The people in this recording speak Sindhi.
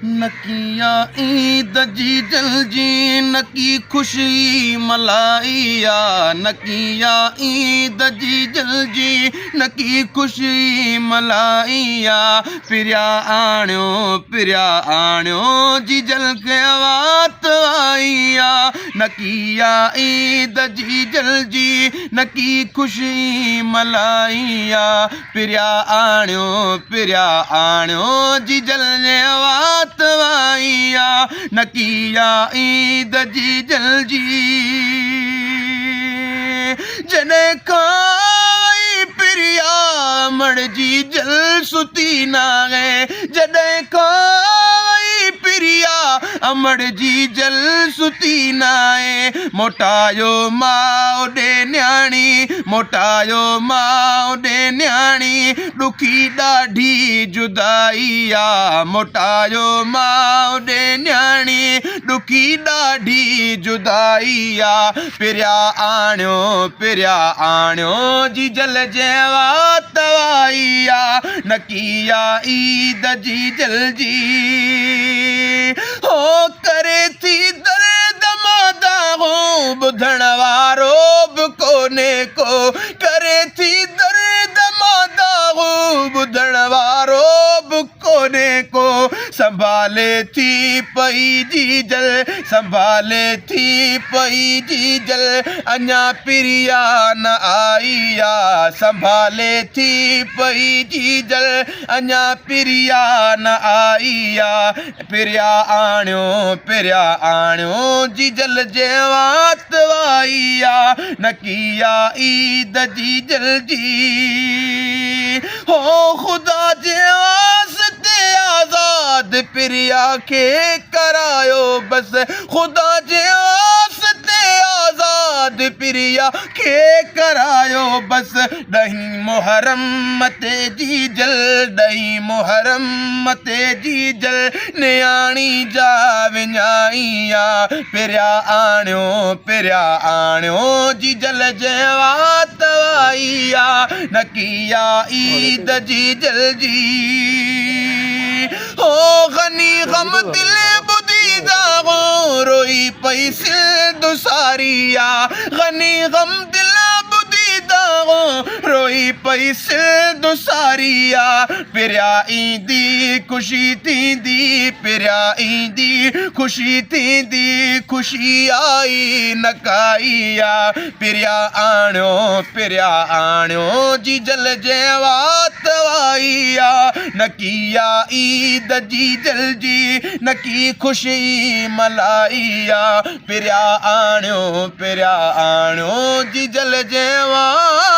نڪي آ عيد جيجل جي نڪي خوشي ملائي آ نڪي آ عيد جيجل جي نڪي خوشي ملائي آ پريا آڻيو پريا آڻيو جيجل کي وات آئي آ نڪي آ عيد جيجل جي نڪي خوشي ملائي آ پريا آڻيو پريا آڻيو جيجل جي وات وائي آ نڪي آ عيد جيجل جي جڏهن کان وئي پريا مڙ جيجل ستي ناهي جڏهن کان وئي پريا امڙ جيجل ستي ناهي موٽايو ماء ڏي نياڻي موٽايو ماء ڏي نياڻي ڏکي ڏاڍي جدائي آ موٽايو ماء ڏي نياڻي ڏکي ڏاڍي جدائي آ پريا آڻيو پريا آڻيو جيجل جنهن وات وائي آ نڪي آ عيد جيجل جي هو ڪري ٿي درد مان دانهون ٻڌڻ وارو به ڪونهي ڪو ڪري ٿي درد مان دانهون ٻڌڻ وارو به ڪونهي ڪو سنڀالي ٿي پئي جيجل سنڀالي ٿي پئي جيجل اڃا پريا نه آئي آ سنڀالي ٿي پئي جيجل اڃا پريا نه آئي آ پريا آڻيو پريا آڻيو جيجل جنهن وات وائي آ نڪي آ عيد جيجل جي هو خدا جي واسطي آزاد پريا کي ڪرايو بس خدا جي واسطي آزاد پريا کي ڪرايو بس ڏهين محرم تي جيجل ڏهين محرم تي جيجل نياڻي جا وڃائي آ پريا آڻيو پريا آڻيو جيجل جنهن وات وائي آ نڪي آ عيد جيجل جي هو غني غم دل ٻڌي دانهون روئي پئي سنڌ ساري آ غني غم دل ٻڌي دانهون روئي پئي سنڌ ساري آ پريا ايندي خوشي ٿيندي پريا ايندي خوشي ٿيندي خوشي آئي نه ڪائي آ پريا آڻيو پريا آڻيو جيجل جنهن وات وائي آ نڪي آ عيد جيجل جي نڪي خوشي ملائي آ پريا آڻيو پريا آڻيو جيجل جنهن وات.